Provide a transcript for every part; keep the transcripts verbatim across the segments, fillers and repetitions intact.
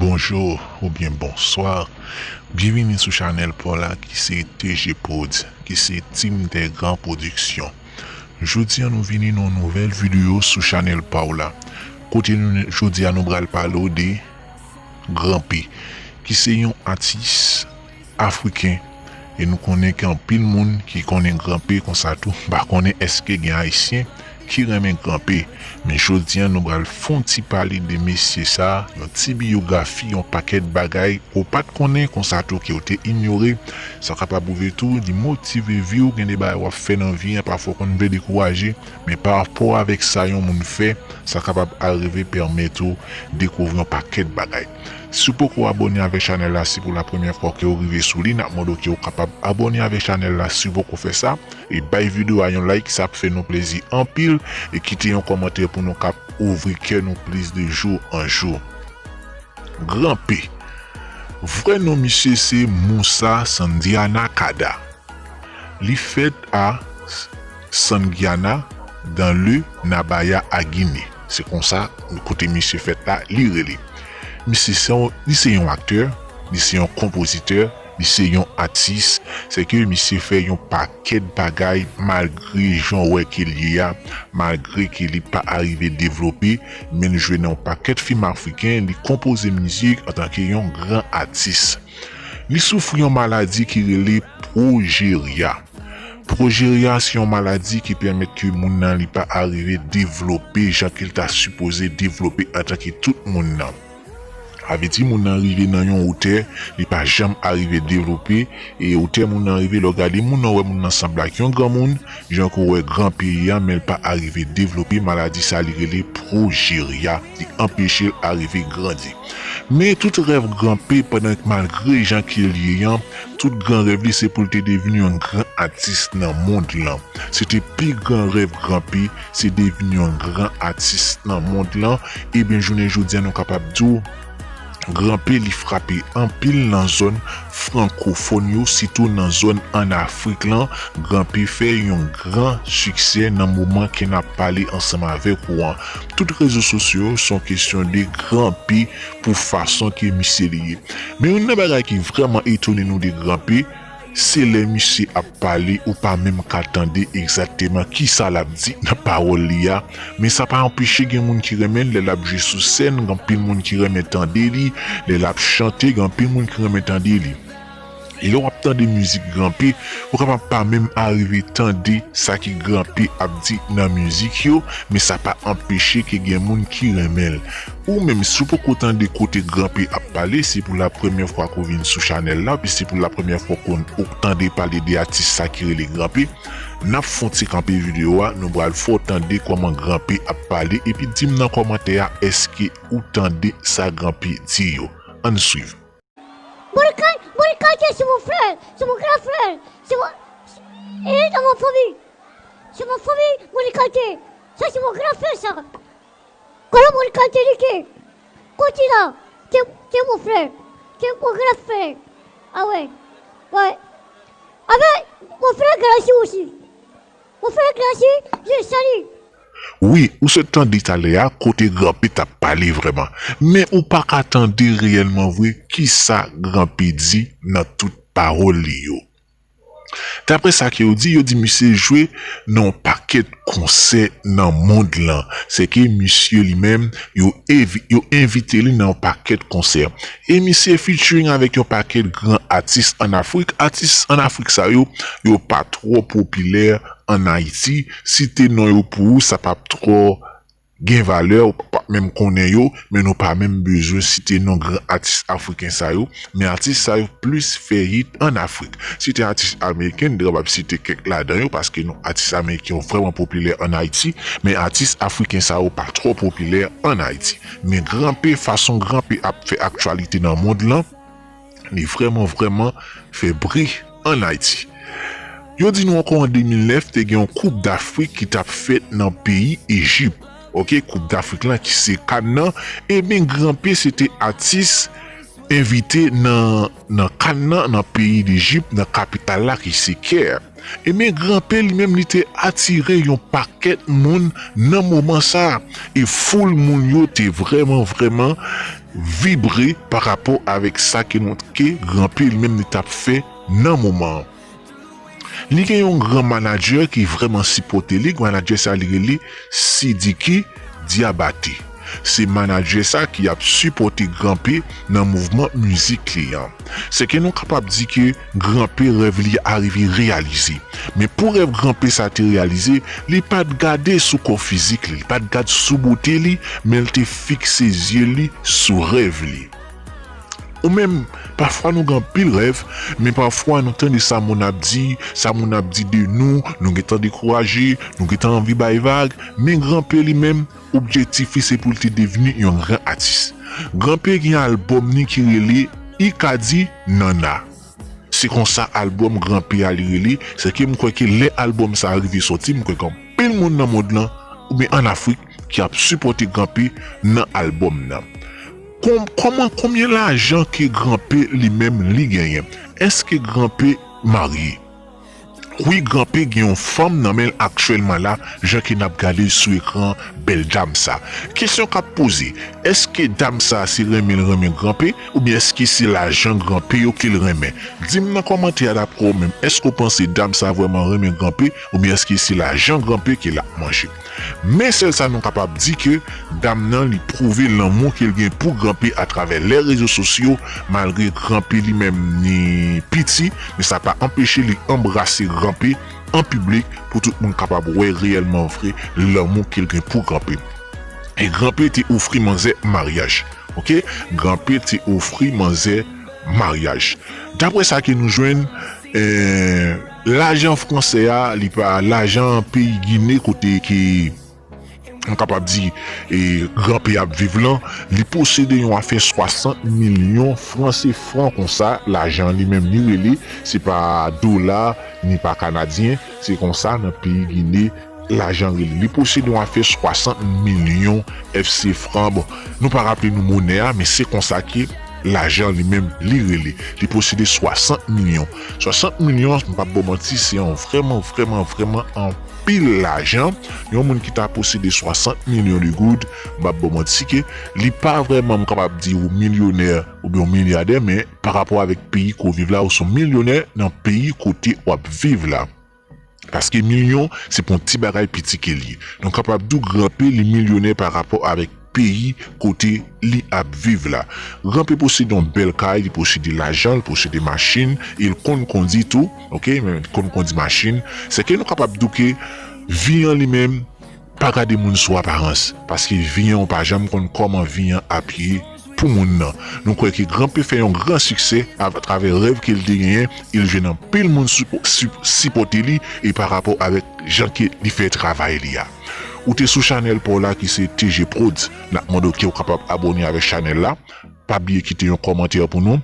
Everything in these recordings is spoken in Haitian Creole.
Bonjou oubyen bonswa. Byenvini sou chanèl pa w la ki se T G Prodz, ki se Team Tègran Production. Jodi a nou vini nan yon nouvèl videyo sou chanèl pa w la. Kote nou jodi a nou pral pale w de Gran P, ki se yon atis afriken. E nou konnen ke anpil moun ki konnen Gran P konsa tou, m pa konnen èske gen ayisyen ki renmen Gran P. Men jodi a nou pral fè yon ti pale de mesye sa, yon ti biyografi, yon pakèt bagay ou pa t konnen konsa tou ke w te inyore. Sa kapab rive tou, li motive vi w, gen de bagay w ap fè nan vi a, pafwa w konn vle dekouraje, men pa rapò avèk sa yon moun fè, sa kapab al rive pèmèt ou dekouvri yon pakèt bagay. Si w poko abòne avèk chanèl la, si pou la premyè fwa ke w rive sou li, n ap mande w ke w kapab abòne avèk chanèl la si w poko fè sa, e bay videyo a yon like, sa ap fè nou plezi anpil, e kite yon kòmantè pou nou kap ouvri kè nou plis de jou an jou. Gran P. Vrè non misye se Moussa Sandiana Kada. Li fèt a Sangiana, dans le Nabaya a Guinée. Se konsa, kote misye fèt la, li rele. Misye se yon, li se yon aktè, li se yon konpozitè, li se yon atis. Se ke misye fè yon pakèt bagay malgre jan w wè ke l ye a, malgre ke li pa arive devlope, men l jwe nan yon pakèt fim afriken, li konpoze mizik antanke yon gran atis. Li soufri yon maladi ki rele pwojerya. Pwojerya se yon maladi ki pèmèt ke moun nan li pa arive devlope jan ke l ta sipoze devlope antanke tout moun nan. Sa vle di moun nan rive nan yon wotè, li pa janm arive devlope, e wotè moun nan rive, lè w gade moun nan, w wè moun nan sanble ak yon granmoun, jan ke w wè Gran P ye a, men l pa arive devlope, maladi sa li rele pwojerya, li anpeche l arive grandi. Men tout rèv Gran P, pandan malgre jan ke l ye an, tout gran rèv li se pou l te devni yon gran atis nan mond lan. Se te pi gran rèv Gran P, se devni yon gran atis nan mond lan. Ebyen, jounen jodi a, nou kapab di w, Gran P li frape anpil nan zòn frankofòn yo, sitou nan zòn ann Afrik lan. Gran P fè yon gran siksè nan moman ke n ap pale ansanm avèk ou an. Tout rezo sosyo yo se yon kesyon de Gran P pou fason ke misye li ye. Men youn nan bagay ki vrèman etone nou de Gran P, se lè misye ap pale, ou pa menm ka tande egzakteman kisa l ap di nan pawòl li a, men sa pa anpeche gen moun ki renmen l lè l ap jwe sou sèn, gen anpil moun ki renmen tande li, lè l ap chante, gen anpil moun ki renmen tande li. E lè w ap tande mizik Gran P, ou kapab pa menm arive tande sa ke Gran P ap di nan mizik yo, men sa pa anpeche ke gen moun ki renmen l. Ou menm, si w poko tande kote Gran P ap pale, se pou la premyè fwa ke w vin sou chanèl la, oubyen se pou la premyè fwa ke w tande pale de atis sa ki rele Gran P, n ap fè yon ti kanpe videyo a, nou pral fè w tande kòman Gran P ap pale, epi di m nan kòmantè a, èske ou tande sa Gran P di yo? Ann swiv. Mon grand, mon grand, c'est mon frère, c'est mon grand frère, c'est mon, il est dans ma famille. C'est ma famille, mon grand. Ça, c'est mon grand frère, ça. Comment mon grand, il est? Continue là, c'est, c'est mon frère, c'est mon grand frère. Ah ouais, ouais. Avec mon frère Gracie aussi. Mon frère Gracie, je le salue. Wi, ou sot tande talè a, kote Gran P t ap pale vrèman. Men ou pa ka tande reyèlman vre kisa Gran P di nan tout pawòl li yo. Daprè sa ke yo di, yo di misye jwe nan yon pakèt konsè nan mond lan. Se ke misye li menm, yo envi-, yo envite li nan yon pakèt konsè. E misye featuring avèk yon pakèt gran atis ann Afrik. Atis ann Afrik sa yo, yo pa twò popilè ann Ayiti. Site non yo pou ou, sa p ap twò gen valè, ou p ap menm konnen yo, men nou pa menm bezwen site non gran atis afriken sa yo. Men atis sa yo plis fè hit ann Afrik. Si te atis ameriken, m te kapab site kèk ladan yo, paske non atis ameriken yo vrèman popilè ann Ayiti, men atis afriken sa yo pa twò popilè ann Ayiti. Men Gran P, fason Gran P ap fè aktyalite nan mond lan, li vrèman, vrèman fè bri ann Ayiti. Yo di nou ankò an de mil nèf, te gen yon Koup Dafrik ki t ap fèt nan peyi Ejip. Oke, Koup Dafrik lan ki se kan nan, ebyen Gran P se te atis envite nan, nan kan nan, nan peyi Lejip, nan kapital la ki se Kè. Ebyen, Gran P li menm li te atire yon pakèt moun nan moman sa a. E foul moun yo te vrèman, vrèman vibre pa rapò avèk sa ke nou, ke Gran P li menm li t ap fè nan moman an. Li gen yon gran manadjè ki vrèman sipòte li, manadjè sa li rele Sidiki Diabaté. Se manadjè sa ki ap sipòte Gran P nan mouvman mizik li an. Se ke nou kapab di ke Gran P rèv li a rive reyalize. Men pou rèv Gran P sa te reyalize, li pa t gade sou kò fizik li, li pa t gade sou bote li, men l te fikse zye li sou rèv li. Ou menm, pafwa nou gen anpil rèv, men pafwa nou tande sa moun ap di, sa moun ap di de nou, nou gentan dekouraje, nou gentan anvi bay vag, men Gran P li menm, objektif li se pou l te devni yon gran atis. Gran P gen albòm ni ki rele I Ka Di Nanna. Se konsa albòm Gran P a li rele, se ke m kwè ke lè albòm sa a rive sòti, m kwè gen anpil moun nan mond lan, oubyen ann Afrik, ki ap sipòte Gran P nan albòm nan. Kon-, kòman, konbyen lajan ke Gran P li menm li genyen? Èske Gran P marye? Wi, Gran P gen yon fanm nan men l aktyèlman la, jan ke n ap gade sou ekran bèl dam sa. Kesyon k ap poze, èske dam sa se renmen l renmen Gran P, oubyen èske se lajan Gran P yo ke l renmen? Di m nan kòmantè a daprè w menm, èske w panse dam sa vrèman renmen Gran P, oubyen èske se lajan Gran P ke l ap manje? Men sèl sa nou kapab di ke dam nan li pwouve lanmou ke l gen pou Gran P atravè lè rezo sosyo, malgre Gran P li menm ni piti, men sa pa anpeche li anbrase Gran P an piblik pou tout moun kapab wè reyèlman vre lanmou ke l gen pou Gran P. E Gran P te ofri manzè maryaj. Oke? Gran P te ofri manzè maryaj. Daprè sa ke nou jwenn, eh, lajan fransè a, li pa lajan peyi Gine kote ke m kapab di, e, Gran P ap viv lan, li posede yon afè swasant milyon fran sefa konsa, lajan li menm li rele, se pa dola, ni pa kanadyen, se konsa nan peyi Gine, lajan rele. Li posede yon afè swasant milyon F C fran. Bon, nou pa raple nou monè a, men se konsa ke lajan li menm li rele. Li posede swasant milyon. Swasant milyon, m p ap ba w manti, se yon vrèman, vrèman, vrèman anpil lajan. Yon moun ki ta posede swasant milyon de goud, m p ap ba w manti ke li pa vrèman, m kapab di w milyonè oubyen w milyadè, men pa rapò avèk peyi ke w viv la, ou se yon milyonè nan peyi kote w ap viv la. Paske milyon, se pa yon ti bagay piti ke l ye. Nou kapab di w Gran P, li milyonè pa rapò avèk peyi kote li ap viv la. Gran P posede yon bèl kay, li posede lajan, li posede machin, e l konn kondi tou, oke, men l konn kondi machin. Se ke nou kapab di w ke vi an li menm, pa gade moun sou aparans, paske vi an ou pa janm konn kòman vi an ap ye pou moun nan. Nou kwè ke Gran P fè yon gran siksè atravè rèv ke l te genyen, e l jwenn anpil moun sipo-, si-, sipòte li, e pa rapò avèk jan ke li fè travay li a. Ou te sou chanèl pa w la ki se T G Prodz, n ap mande w ke w kapab abòne avèk chanèl la. Pa bliye kite yon kòmantè pou nou.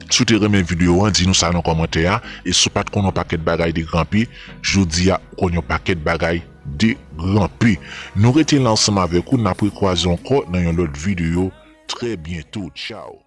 Si w te renmen videyo an, di nou sa nan kòmantè a. E si w pa t konn yon pakèt bagay de Gran P, jodi a ou konn yon pakèt bagay de Gran P. Nou rete la ansanm avèk ou, n ap rekwaze ankò nan yon lòt videyo trè byento. Tchaw!